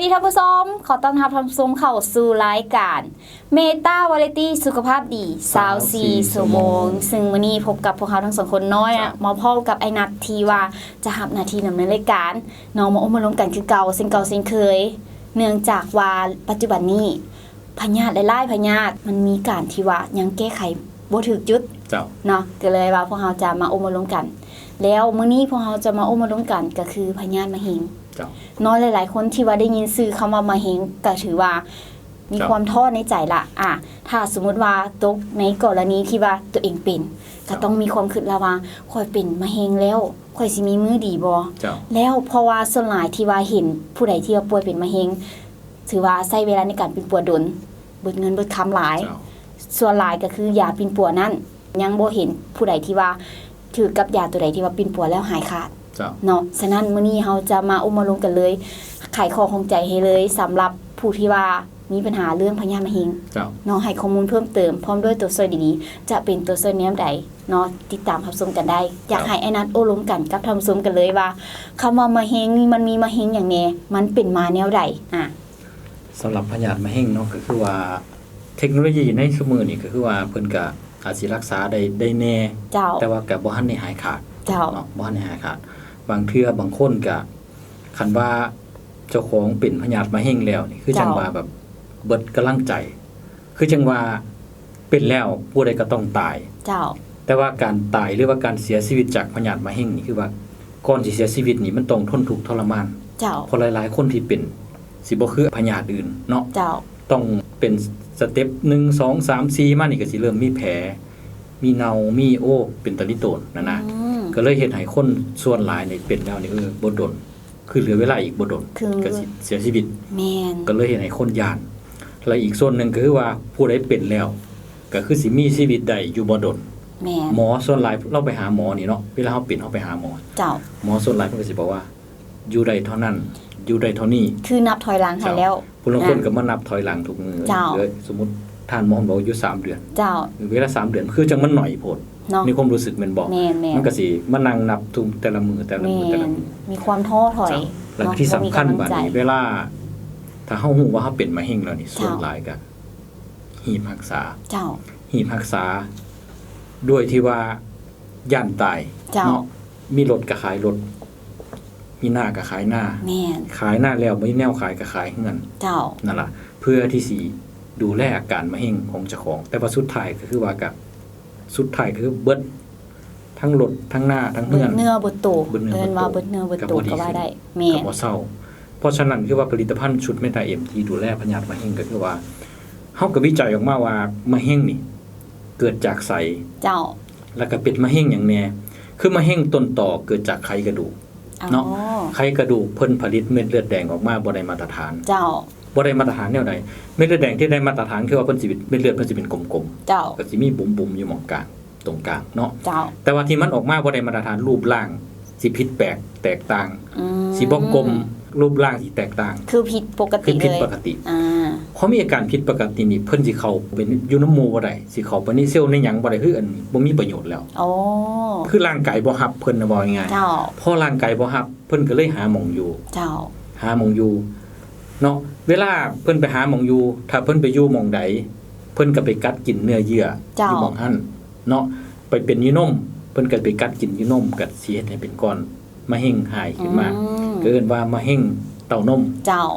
ດີທ່ານຜູ້ຊົມ, ຂໍຕ້ອນຮັບທ່ານຜູ້ຊົມເຂົ້າສູ່ລາຍການ Meta Variety ສຸຂະພາບດີ ຊາວສີ່ ຊາວສີ່ ຊົ່ວໂມງ ຊົ່ວໂມງ ຊຶ່ງມື້ນີ້ພົບກັບພວກເຮົາທັງສອງຄົນນ້ອຍ ເຈົ້າ ມາພ້ອມກັບອ້າຍນັດທີ່ວ່າຈະຮັບໜ້າທີ່ດຳເນີນລາຍການເນາະ, ມາອົບມາລົມກັນຄືເກົ່າ ເຊັ່ນເກົ່າເຊັ່ນເຄີຍ ເນື່ອງຈາກວ່າປັດຈຸບັນນີ້ພະຍາດຫຼາຍໆພະຍາດ ມັນມີການທີ່ວ່າຍັງແກ້ໄຂບໍ່ຖືກຈຸດ ເຈົ້າ ເນາະ, ກໍເລີຍວ່າພວກເຮົາຈະມາອົບມາລົມກັນ ແລ້ວມື້ນີ້ພວກເຮົາຈະມາອົບມາລົມກັນກໍຄືພະຍາດມະເຮັງ ເຈົ້າ ເນາະ. ຫຼາຍໆຄົນທີ່ວ່າໄດ້ຍິນຊື່ຄຳວ່າມະເຮັງ ກໍຖືວ່າມີ ເຈົ້າ ຄວາມທໍ້ໃນໃຈລະ. ອາ ຖ້າສົມມຸດວ່າຕົກໃນກໍລະນີທີ່ວ່າຕົວເອງເປັນ ເຈົ້າ ກໍຕ້ອງມີຄວາມຄິດລະວ່າ ຂ້ອຍເປັນມະເຮັງແລ້ວ ຂ້ອຍຊິມີມື້ດີບໍ່? ເຈົ້າ ແລ້ວເພາະວ່າສ່ວນຫຼາຍທີ່ວ່າເຫັນຜູ້ໃດທີ່ວ່າປ່ວຍເປັນມະເຮັງ ຖືວ່າໃຊ້ເວລາໃນການປິ່ນປົວດົນ ເບິດເງິນເບິດຄຳຫຼາຍ ເຈົ້າ ສ່ວນຫຼາຍກໍຄືຢາປິ່ນປົວນັ້ນ ຍັງບໍ່ເຫັນຜູ້ໃດທີ່ວ່າຖືກກັບຢາຕົວໃດທີ່ວ່າປິ່ນປົວແລ້ວຫາຍຂາດ ເຈົ້າ ເນາະ. ສະນັ້ນມື້ນີ້ເຮົາຈະມາອົບມາລົມກັນເລີຍ ໄຂຂໍ້ຂ້ອງໃຈໃຫ້ເລີຍ ສຳລັບຜູ້ທີ່ວ່າມີບັນຫາເລື່ອງພະຍາດມະເຮັງ ເຈົ້າ ເນາະ, ໃຫ້ຂໍ້ມູນເພີ່ມເຕີມ ພ້ອມດ້ວຍຕົວຊ່ວຍດີໆ ຈະເປັນຕົວຊ່ວຍແນວໃດເນາະ ຕິດຕາມຮັບຊົມກັນໄດ້. ຢາກ ເຈົ້າ ໃຫ້ອ້າຍນັດໂອ້ລົມກັນກັບທ່ານຜູ້ຊົມກັນເລີຍວ່າ ຄຳວ່າມະເຮັງນີ້ມັນມີມະເຮັງຫຍັງແດ່ ມັນເປັນມາແນວໃດ? ອາ ສຳລັບພະຍາດມະເຮັງເນາະ ກໍຄືວ່າເທັກໂນໂລຢີໃນຊຸມື້ນີ້ ກໍຄືວ່າເພິ່ນກະອາດຊິລັກສາໄດ້ ໄດ້ແດ່ ເຈົ້າ ແຕ່ວ່າກະບໍ່ທັນໄດ້ຫາຍຂາດ ເຈົ້າ ເນາະ ບໍ່ທັນໄດ້ຫາຍຂາດ. ບາງເທື່ອບາງຄົນກະ ຄັນວ່າເຈົ້າຂອງເປັນພະຍາດມະເຮັງແລ້ວນີ້ ຄື ເຈົ້າ ຈັ່ງວ່າແບບເບິດກຳລັງໃຈ ຄືຈັ່ງວ່າເປັນແລ້ວຜູ້ໃດກໍຕ້ອງຕາຍ ເຈົ້າ ແຕ່ວ່າການຕາຍ ຫຼືວ່າການເສຍຊີວິດຈາກພະຍາດມະເຮັງນີ້ ຄືວ່າກ່ອນຊິເສຍຊີວິດນີ້ ມັນຕ້ອງທົນທຸກທໍລະມານ ເຈົ້າ ເພາະຫຼາຍໆຄົນທີ່ເປັນ ຊິບໍ່ຄືພະຍາດອື່ນເນາະ ເຈົ້າ ຕ້ອງເປັນສະເຕັບໜຶ່ງ ສອງ ສາມ ສີ່ ມານີ້ ກໍຊິເລີ່ມມີແຜ ມີເນົ່າ ມີ ໂອ້ ເປັນຕາລິໂຕນຫັ້ນນະ ອືມ ກໍເລີຍເຮັດໃຫ້ຄົນສ່ວນຫຼາຍນີ້ເປັນແລ້ວນີ້ ເອີ ບໍ່ດົນ ຄືເຫຼືອເວລາອີກບໍ່ດົນ ຄື ກໍຊິເສຍຊີວິດ ແມ່ນ ກໍເລີຍເຮັດໃຫ້ຄົນຢ້ານ. ແລະ ອີກສ່ວນໜຶ່ງກໍຄືວ່າຜູ້ໃດເປັນແລ້ວ ກໍຄືຊິມີຊີວິດໄດ້ຢູ່ບໍ່ດົນ ແມ່ນ ໝໍສ່ວນຫຼາຍ ເຮົາໄປຫາໝໍນີ້ເນາະ ເວລາເຮົາເປັນ ເຮົາໄປຫາໝໍ ເຈົ້າ ໝໍສ່ວນຫຼາຍເພິ່ນກໍຊິບອກວ່າ ຢູ່ໄດ້ເທົ່ານັ້ນ ຢູ່ໄດ້ເທົ່ານີ້ ຄືນັບຖອຍຫຼັງໃຫ້ແລ້ວ ເຈົ້າ ຜູ້ລາງຄົນ ອາ ກໍມານັບຖອຍຫຼັງທຸກມື້ ເຈົ້າ ເອີ ສົມມຸດທ່ານໝໍບອກຢູ່ສາມເດືອນ ເຈົ້າ ເວລາສາມເດືອນ ຄືຈັ່ງມັນໜ້ອຍໂພດ ເນາະ ໃນຄວາມຮູ້ສຶກແມ່ນບໍ່? ແມ່ນໆ ມັນກໍຊິມານັ່ງນັບທຸກແຕ່ລະມື້ ແຕ່ລະມື້ ແຕ່ລະມື້ ມີຄວາມທໍ້ຖອຍ ເຈົ້າ ແລ້ວທີ່ສຳຄັນບາດນີ້ ເວລາຖ້າເຮົາຮູ້ວ່າເຮົາເປັນມະເຮັງແລ້ວນີ້ ເຈົ້າ ສ່ວນຫຼາຍກໍຮີບຮັກສາ ເຈົ້າ ຮີບຮັກສາ ໂດຍທີ່ວ່າຢ້ານຕາຍ ເຈົ້າ ເນາະ ມີລົດກໍຂາຍລົດ ມີນາກໍຂາຍນາ ແມ່ນ ຂາຍນາແລ້ວບໍ່ມີແນວຂາຍກໍຂາຍເຮືອນ ເຈົ້າ ນັ້ນລະ ເພື່ອທີ່ຊິດູແລອາການມະເຮັງຂອງເຈົ້າຂອງ ແຕ່ວ່າສຸດທ້າຍກໍຄືວ່າ ກໍສຸດທ້າຍກໍຄືເບິດທັງລົດ ທັງນາ ທັງເຮືອນ ເບິດເນື້ອເບິດໂຕ ເອີ້ນວ່າເບິດເນື້ອເບິດໂຕກໍວ່າໄດ້ ແມ່ນ ກໍບໍ່ເຊົາ. ເພາະສະນັ້ນຄືວ່າຜະລິດຕະພັນຊຸດເມຕາເອັມທີ່ດູແລພະຍາດມະເຮັງ ກໍຄືວ່າ ເຮົາກໍວິໄຈອອກມາວ່າມະເຮັງນີ້ເກີດຈາກໃສ ເຈົ້າ ແລ້ວກໍເປັນມະເຮັງຫຍັງແດ່ ຄືມະເຮັງຕົ້ນຕໍເກີດຈາກໄຂກະດູກ ອໍ ເນາະ ໄຂກະດູກເພິ່ນຜະລິດເມັດເລືອດແດງອອກມາບໍ່ໄດ້ມາດຕະຖານ ເຈົ້າ ບໍ່ໄດ້ມາດຕະຖານແນວໃດ? ເມັດເລືອດແດງທີ່ໄດ້ມາດຕະຖານຄືວ່າເພິ່ນຊິເປັນ ເມັດເລືອດເພິ່ນຊິເປັນກົມໆ ເຈົ້າ ກໍຊິມີບຸມໆຢູ່ໝ່ອງກາງ ຕົງກາງເນາະ ເຈົ້າ ແຕ່ວ່າທີ່ມັນອອກມາບໍ່ໄດ້ມາດຕະຖານ ຮູບຮ່າງຊິຜິດແປກແຕກຕ່າງ ອືມ ຊິບໍ່ກົມ ຮູບຮ່າງຊິແຕກຕ່າງ ຄືຜິດປົກກະຕິ ຄືຜິດ ເລີຍ ປົກກະຕິ ອາ ພໍມີອາການຜິດປົກກະຕິນີ້ ເພິ່ນຊິເຂົ້າໄປຢູ່ນຳໝູ່ບໍ່ໄດ້ ຊິເຂົ້າໄປໃນເຊວໃນຫຍັງບໍ່ໄດ້ ຄືອັນນີ້ບໍ່ມີປະໂຫຍດແລ້ວ ອໍ ຄືຮ່າງກາຍບໍ່ຮັບເພິ່ນນະ ເວົ້າງ່າຍໆ ເຈົ້າ ພໍຮ່າງກາຍບໍ່ຮັບ ເພິ່ນກໍເລີຍຫາໝ່ອງຢູ່ ເຈົ້າ ຫາໝ່ອງຢູ່ເນາະ ເວລາເພິ່ນໄປຫາໝ່ອງຢູ່ ຖ້າເພິ່ນໄປຢູ່ໝ່ອງໃດ ເພິ່ນກໍໄປກັດກິນເນື້ອເຍື່ອ ເຈົ້າ ຢູ່ໝ່ອງຫັ້ນເນາະ ໄປເປັນຢູ່ນົມ ເພິ່ນກໍໄປກັດກິນຢູ່ນົມ ກໍຊິເຮັດໃຫ້ເປັນກ້ອນມະເຮັງຮ້າຍຂຶ້ນມາ ອືມ ກໍເອີ້ນວ່າມະເຮັງເຕົ້ານົມ ເຈົ້າ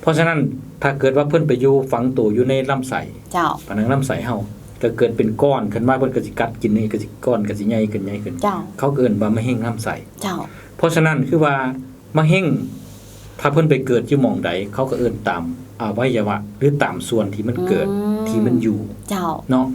ເພາະສະນັ້ນ ຖ້າເກີດວ່າເພິ່ນໄປຢູ່ຝັງໂຕຢູ່ໃນລຳໄສ້ ເຈົ້າ ຜະໜັງລຳໄສ້ເຮົາ ກໍເກີດເປັນກ້ອນຂຶ້ນມາ ເພິ່ນກໍຊິກັດກິນນີ້ ກໍຊິ ກ້ອນກໍຊິໃຫຍ່ຂຶ້ນ ໃຫຍ່ຂຶ້ນ ເຈົ້າ ເຂົາກໍເອີ້ນວ່າມະເຮັງລຳໄສ້ ເຈົ້າ ເພາະສະນັ້ນ ຄືວ່າ ມະເຮັງ ຖ້າເພິ່ນໄປເກີດຢູ່ໝ່ອງໃດ ເຂົາກໍເອີ້ນຕາມອະໄວຍະວະ ຫຼື ຕາມສ່ວນທີ່ມັນເກີດ ອືມ ທີ່ມັນຢູ່ ເຈົ້າ ເນາະ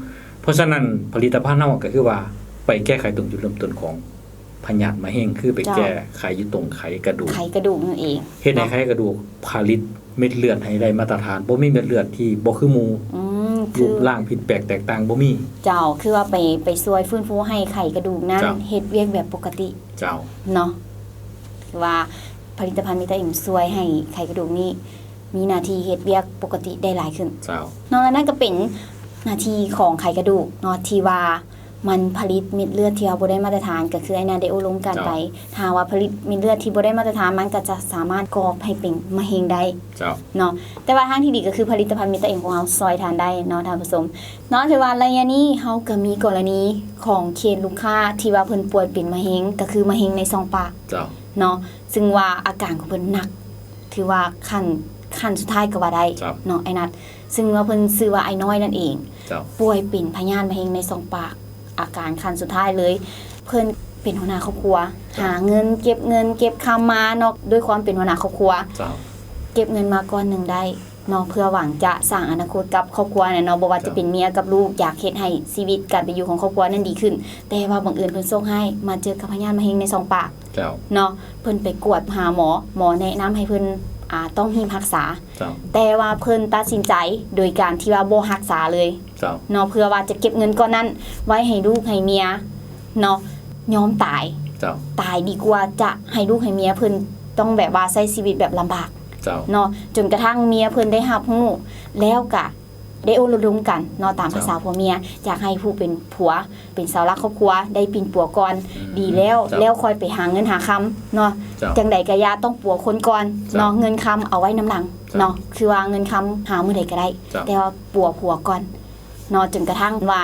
ເພາະສະນັ້ນ ຜະລິດຕະພັນເຮົາກໍຄືວ່າ ໄປແກ້ໄຂຕົງຈຸດເລີ່ມຕົ້ນຂອງພະຍາດມະເຮັງ ຄືໄປ ເຈົ້າ ແກ້ໄຂຢູ່ຕົງໄຂກະດູກ ໄຂກະດູກນັ້ນເອງ ເຮັດໃຫ້ ເນາະ ໄຂກະດູກຜະລິດເມັດເລືອດໃຫ້ໄດ້ມາດຕະຖານ ບໍ່ມີເມັດເລືອດທີ່ບໍ່ຄືໝູ່ ອືມ ຮູບຮ່າງຜິດແປກແຕກຕ່າງ ບໍ່ມີ ເຈົ້າ ຄືວ່າໄປ ໄປຊ່ວຍຟື້ນຟູໃຫ້ໄຂກະດູກນັ້ນ ເຈົ້າ ເຮັດວຽກແບບປົກກະຕິ ເຈົ້າ ເນາະ ຄືວ່າ ຜະລິດຕະພັນເມຕາເອັມຊ່ວຍໃຫ້ໄຂກະດູກນີ້ມີໜ້າທີ່ເຮັດວຽກປົກກະຕິໄດ້ຫຼາຍຂຶ້ນ ເຈົ້າ ເນາະ ແລະ ນັ້ນກໍເປັນໜ້າທີ່ຂອງໄຂກະດູກເນາະ ທີ່ວ່າ ມັນຜະລິດເມັດເລືອດທີ່ວ່າບໍ່ໄດ້ມາດຕະຖານ ກໍຄືໄອ້ນາໄດ້ໂອ້ລົມກັນໄປ. ເຈົ້າ. ຖ້າວ່າຜະລິດເມັດເລືອດທີ່ບໍ່ໄດ້ມາດຕະຖານ ມັນກໍຈະສາມາດກໍ່ໃຫ້ເປັນມະເຮັງໄດ້. ເຈົ້າ. ເນາະ ແຕ່ວ່າທາງທີ່ດີກໍຄືຜະລິດຕະພັນເມຕາເອັມຂອງເຮົາຊ່ອຍທ່ານໄດ້ເນາະທ່ານຜູ້ຊົມເນາະ. ຖືວ່າໄລຍະນີ້ເຮົາກໍມີກໍລະນີຂອງເຄສລູກຄ້າທີ່ວ່າເພິ່ນປ່ວຍເປັນມະເຮັງ ກໍຄືມະເຮັງໃນຊ່ອງປາກ. ເຈົ້າ. ເນາະ ຊຶ່ງວ່າອາການຂອງເພິ່ນໜັກ ຖືວ່າຂັ້ນ ຂັ້ນສຸດທ້າຍກໍວ່າໄດ້. ເຈົ້າ. ເນາະ ອ້າຍນັດ ຊຶ່ງວ່າເພິ່ນຊື່ວ່າອ້າຍນ້ອຍນັ້ນເອງ. ເຈົ້າ. ປ່ວຍເປັນພະຍາດມະເຮັງໃນຊ່ອງປາກ ອາການຂັ້ນສຸດທ້າຍເລີຍ. ເພິ່ນເປັນຫົວໜ້າຄອບຄົວ ເຈົ້າ. ຫາເງິນ ເກັບເງິນເກັບຄຳມາເນາະ ດ້ວຍຄວາມເປັນຫົວໜ້າຄອບຄົວ. ເຈົ້າ. ເກັບເງິນມາກ້ອນໜຶ່ງໄດ້ເນາະ ເພື່ອຫວັງຈະສ້າງອະນາຄົດກັບຄອບຄົວແຫຼະເນາະ ບໍ່ວ່າຈະເປັນເມຍກັບລູກ ເຈົ້າ. ຢາກເຮັດໃຫ້ຊີວິດການເປັນຢູ່ຂອງຄອບຄົວນັ້ນດີຂຶ້ນ. ແຕ່ວ່າບັງເອີນເພິ່ນໂຊກຮ້າຍມາເຈີກັບພະຍາດມະເຮັງໃນຊ່ອງປາກ. ເຈົ້າ. ເນາະ ເພິ່ນໄປກວດຫາໝໍ ໝໍແນະນຳໃຫ້ເພິ່ນ ອາ ຕ້ອງຮີບຮັກສາ. ເຈົ້າ. ແຕ່ວ່າເພິ່ນຕັດສິນໃຈໂດຍການທີ່ວ່າບໍ່ຮັກສາເລີຍ. ເຈົ້າ. ເນາະ ເພື່ອວ່າຈະເກັບເງິນກ້ອນນັ້ນໄວ້ໃຫ້ລູກໃຫ້ເມຍເນາະ ຍອມຕາຍ. ເຈົ້າ. ຕາຍດີກວ່າຈະໃຫ້ລູກໃຫ້ເມຍເພິ່ນຕ້ອງແບບວ່າໃຊ້ຊີວິດແບບລຳບາກ. ເຈົ້າ. ເນາະ ຈົນກະທັ່ງເມຍເພິ່ນໄດ້ຮັບຮູ້ ແລ້ວກະໄດ້ໂອ້ລົມກັນເນາະ ຕາມພາສາ ເຈົ້າ. ຜົວເມຍ ຢາກໃຫ້ຜູ້ເປັນຜົວ ເປັນເສົາຫຼັກຄອບຄົວ ໄດ້ປິ່ນປົວກ່ອນ ອືມ ດີແລ້ວ ເຈົ້າ. ແລ້ວຄ່ອຍໄປຫາເງິນຫາຄຳເນາະ. ເຈົ້າ. ຈັ່ງໃດກະຢ່າ ຕ້ອງປົວຄົນກ່ອນເນາະ. ເຈົ້າ. ເງິນຄຳເອົາໄວ້ນຳຫຼັງ ເຈົ້າ. ເນາະ ຄືວ່າເງິນຄຳຫາມື້ໃດກະໄດ້ ເຈົ້າ. ແຕ່ວ່າປົວຜົວກ່ອນເນາະ ຈົນກະທັ່ງວ່າ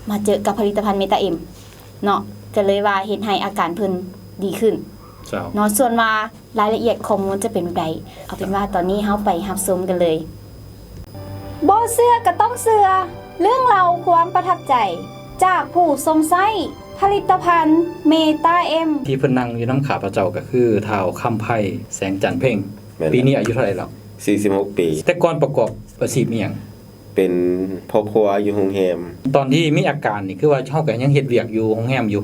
ມາເຈີກັບຜະລິດຕະພັນເມຕາເອັມເນາະ ກະເລີຍວ່າເຮັດໃຫ້ອາການເພິ່ນດີຂຶ້ນ. ເຈົ້າ. ເນາະ ສ່ວນວ່າລາຍລະອຽດຂໍ້ມູນຈະເປັນແບບໃດ ເອົາເປັນວ່າຕອນນີ້ເຮົາໄປຮັບຊົມກັນເລີຍ. ບໍ່ເຊື່ອກໍຕ້ອງເຊື່ອ ເລື່ອງເລົ່າຄວາມປະທັບໃຈຈາກຜູ້ຊົມໃຊ້ຜະລິດຕະພັນເມຕາເອັມ ທີ່ເພິ່ນນັ່ງຢູ່ນຳຂ້າພະເຈົ້າກໍຄືທ້າວຄຳໄພ ແສງຈັນເພັງ. ແມ່ນແລ້ວ. ປີນີ້ອາຍຸເທົ່າໃດແລ້ວ? ສີ່ສິບຫົກປີ. ແຕ່ກ່ອນປະກອບອາຊີບອີ່ຫຍັງ? ເປັນພໍ່ຄົວຢູ່ໂຮງແຮມ. ຕອນທີ່ມີອາການນີ້ ຄືວ່າເຮົາກໍຍັງເຮັດວຽກຢູ່ໂຮງແຮມຢູ່?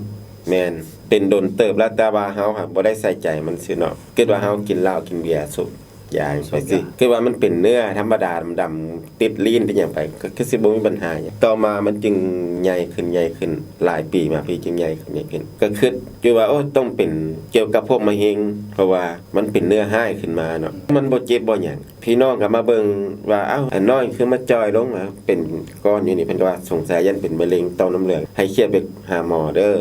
ແມ່ນ ເປັນດົນເຕີບແລ້ວ ແຕ່ວ່າເຮົາຫາກບໍ່ໄດ້ໃສ່ໃຈມັນຊື່ເນາະ. ຄິດວ່າເຮົາກິນເຫຼົ້າກິນເບຍ ສູບຢາໄປຊີ້ ຄິດວ່າມັນເປັນເນື້ອທຳມະດາດຳໆ ຕິດລີ້ນຕິດຫຍັງໄປ ກໍຄືຊິບໍ່ມີບັນຫາຫຍັງ. ຕໍ່ມາມັນຈຶ່ງໃຫຍ່ຂຶ້ນ ໃຫຍ່ຂຶ້ນ ຫຼາຍປີມາພີ້ຈຶ່ງໃຫຍ່ຂຶ້ນ ໃຫຍ່ຂຶ້ນ ກໍຄິດຢູ່ວ່າ ໂອ້ ຕ້ອງເປັນກ່ຽວກັບພວກມະເຮັງ ເພາະວ່າມັນເປັນເນື້ອຮ້າຍຂຶ້ນມາເນາະ ມັນບໍ່ເຈັບບໍ່ຫຍັງ. ພີ່ນ້ອງກໍມາເບິ່ງວ່າ ອ້າວ ອັນນ້ອຍຄືມາຈ່ອຍລົງ ເປັນກ້ອນຢູ່ນີ້ ເພິ່ນກໍວ່າສົງໄສຢ້ານເປັນມະເຮັງຕ່ອມນ້ຳເຫຼືອງ ໃຫ້ຂຽນໄປຫາໝໍເດີ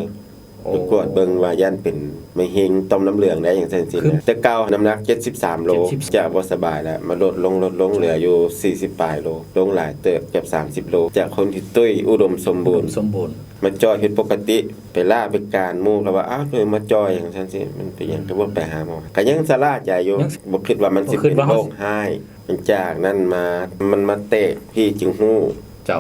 ໄປກວດເບິ່ງວ່າຢ້ານເປັນມະເຮັງຕ່ອມນ້ຳເຫຼືອງໄດ້ ຈັ່ງຊັ້ນຊີ້ນະ. ແຕ່ເກົ່ານ້ຳໜັກເຈັດສິບສາມໂລ ຈະບໍ່ສະບາຍແລ້ວ ມາລົດລົງ ລົດລົງ ເຫຼືອຢູ່ສີ່ສິບປາຍໂລ ລົງຫຼາຍເຕີບ ເກືອບສາມສິບໂລ ຈາກຄົນທີ່ຕຸ້ຍ ອຸດົມສົມບູນ ມາຈ່ອຍຜິດປົກກະຕິ ໄປລາໄປການ ໝູ່ກໍວ່າ ອ້າວ ຄືມາຈ່ອຍ ຈັ່ງຊັ້ນຊີ້ ມັນເປັນຫຍັງ ຄືບໍ່ໄປຫາໝໍ? ກໍຍັງຊະລ່າໃຈຢູ່ ບໍ່ຄິດວ່າມັນຊິເປັນໂລກຮ້າຍ. ຫຼັງຈາກນັ້ນມາ ມັນມາແຕກພີ້ຈຶ່ງຮູ້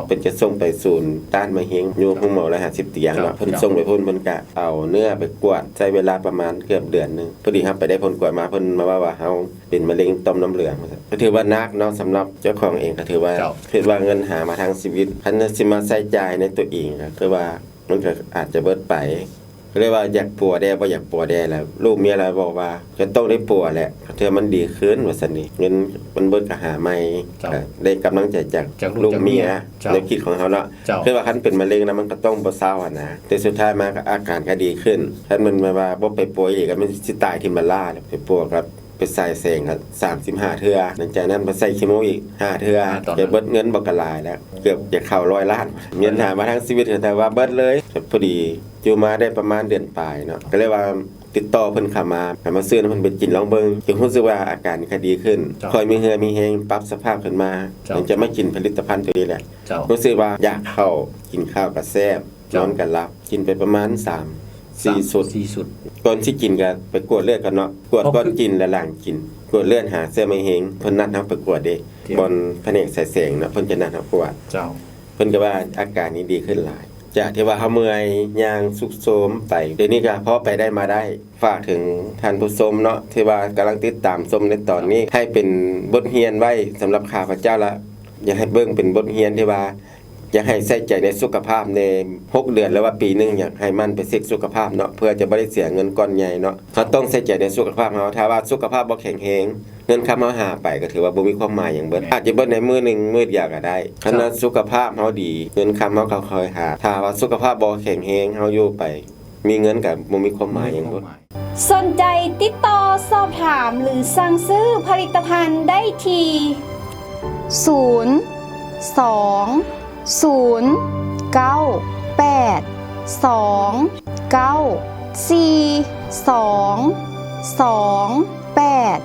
ເພິ່ນຈະສົ່ງໄປສູນຕ້ານມະເຮັງ ຢູ່ໂຮງໝໍໜຶ່ງຮ້ອຍຫ້າສິບຕຽງເນາະ ເພິ່ນສົ່ງໄປພຸ້ນ ເພິ່ນກະເອົາເນື້ອໄປກວດ ໃຊ້ເວລາປະມານເກືອບເດືອນໜຶ່ງ ພໍດີເຮົາໄປໄດ້ຜົນກວດມາ ເພິ່ນມາເວົ້າວ່າເຮົາເປັນມະເຮັງຕ່ອມນ້ຳເຫຼືອງ. ກໍຖືວ່າໜັກເນາະ ສຳລັບເຈົ້າຂອງເອງ ກໍຖືວ່າ ຄິດວ່າເງິນຫາມາທັງຊີວິດ ຄັນຊິມາໃຊ້ຈ່າຍໃນຕົວເອງ ກໍຄືວ່າ ມັນກໍອາດຈະເບິດໄປ ກໍເລີຍວ່າຢາກປົວແດ່ ບໍ່ຢາກປົວແດ່ ແລ້ວລູກເມຍລະບອກວ່າ ຈະຕ້ອງໄດ້ປົວແຫຼະ ເທື່ອມັນດີຂຶ້ນ ວ່າຊັ້ນນີ້ ເງິນມັນເບິດກໍຫາໃໝ່. ກໍໄດ້ກຳລັງໃຈຈາກລູກເມຍ ແນວຄິດຂອງເຮົາເນາະ ຄືວ່າຄັນເປັນມະເຮັງນະ ມັນກໍຕ້ອງບໍ່ເຊົາຫັ້ນນະ ແຕ່ສຸດທ້າຍມາກໍອາການກໍດີຂຶ້ນ. ຄັນມັນແບບວ່າບໍ່ໄປປົວອີກ ກໍມັນຊິຕາຍຖິ້ມບັດລາ ໄປປົວກໍ ໄປສາຍແສງກໍສາມສິບຫ້າເທື່ອ ຫຼັງຈາກນັ້ນມາໃສ່ຄີໂມອີກຫ້າເທື່ອ ກໍເບິດເງິນບໍ່ກະຫຼາຍແລ້ວ ເກືອບຈະເຂົ້າຮ້ອຍລ້ານ. ເງິນຫາມາທັງຊີວິດກໍຖືວ່າເບິດເລີຍ. ພໍດີຢູ່ມາໄດ້ປະມານເດືອນປາຍເນາະ ກໍເລີຍວ່າຕິດຕໍ່ເພິ່ນເຂົ້າມາ ໃຫ້ມາຊື້ນຳເພິ່ນໄປກິນລອງເບິ່ງ ຈຶ່ງຮູ້ສຶກວ່າອາການກໍດີຂຶ້ນ ຄ່ອຍມີເຫື່ອມີແຮງ ປັບສະພາບຂຶ້ນມາ ຫຼັງຈາກມາກິນຜະລິດຕະພັນຕົວນີ້ແຫຼະ ຮູ້ສຶກວ່າຢາກເຂົ້າ ກິນເຂົ້າກໍແຊບ ນອນກໍຫຼັບ ກິນໄປປະມານສາມສີ່ຊຸດ ກ່ອນຊິກິນກໍໄປກວດເລືອດກ່ອນເນາະ ກວດກ່ອນກິນ ແລະ ຫຼັງກິນ ກວດເລືອດຫາເຊື້ອມະເຮັງ ເພິ່ນນັດເຮົາໄປກວດເດ້ ບ່ອນພະແນກສາຍແສງເນາະ ເພິ່ນຈະນັດເຮົາກວດ. ເພິ່ນກໍວ່າອາການນີ້ດີຂຶ້ນຫຼາຍ ຈາກທີ່ວ່າເຮົາເມື່ອຍ ຍ່າງຊຸກໂຊມໄປ ດຽວນີ້ກໍພໍໄປໄດ້ມາໄດ້. ຝາກເຖິງທ່ານຜູ້ຊົມເນາະ ທີ່ວ່າກຳລັງຕິດຕາມຊົມໃນຕອນນີ້ ໃຫ້ເປັນບົດຮຽນໄວ້ສຳລັບຂ້າພະເຈົ້າ ແລະ ຢາກໃຫ້ເບິ່ງເປັນບົດຮຽນທີ່ວ່າ ຢາກໃຫ້ໃສ່ໃຈໃນສຸຂະພາບແດ່ ຫົກເດືອນ ຫຼືວ່າປີໜຶ່ງ ຢາກໃຫ້ໝັ່ນໄປເຊັກສຸຂະພາບເນາະ ເພື່ອຈະບໍ່ໄດ້ເສຍເງິນກ້ອນໃຫຍ່ເນາະ. ເຮົາຕ້ອງໃສ່ໃຈໃນສຸຂະພາບເຮົາ ຖ້າວ່າສຸຂະພາບບໍ່ແຂງແຮງ ເງິນຄຳເຮົາຫາໄປກໍຖືວ່າບໍ່ມີຄວາມໝາຍຫຍັງເບິດ ອາດຈະເບິດໃນມື້ໜຶ່ງມື້ດຽວກໍໄດ້. ຄັນວ່າສຸຂະພາບເຮົາດີ ເງິນຄຳເຮົາກໍຄ່ອຍຫາ ຖ້າວ່າສຸຂະພາບບໍ່ແຂງແຮງ ເຮົາຢູ່ໄປ ມີເງິນກໍບໍ່ມີຄວາມໝາຍຫຍັງເບິດ. ສົນໃຈຕິດຕໍ່ສອບຖາມ ຫຼື ສັ່ງຊື້ຜະລິດຕະພັນໄດ້ທີ່ ສູນ ສອງ ສູນ ເກົ້າ ແປດ ສອງ ເກົ້າ ສີ່ ສອງ ສອງ ແປດ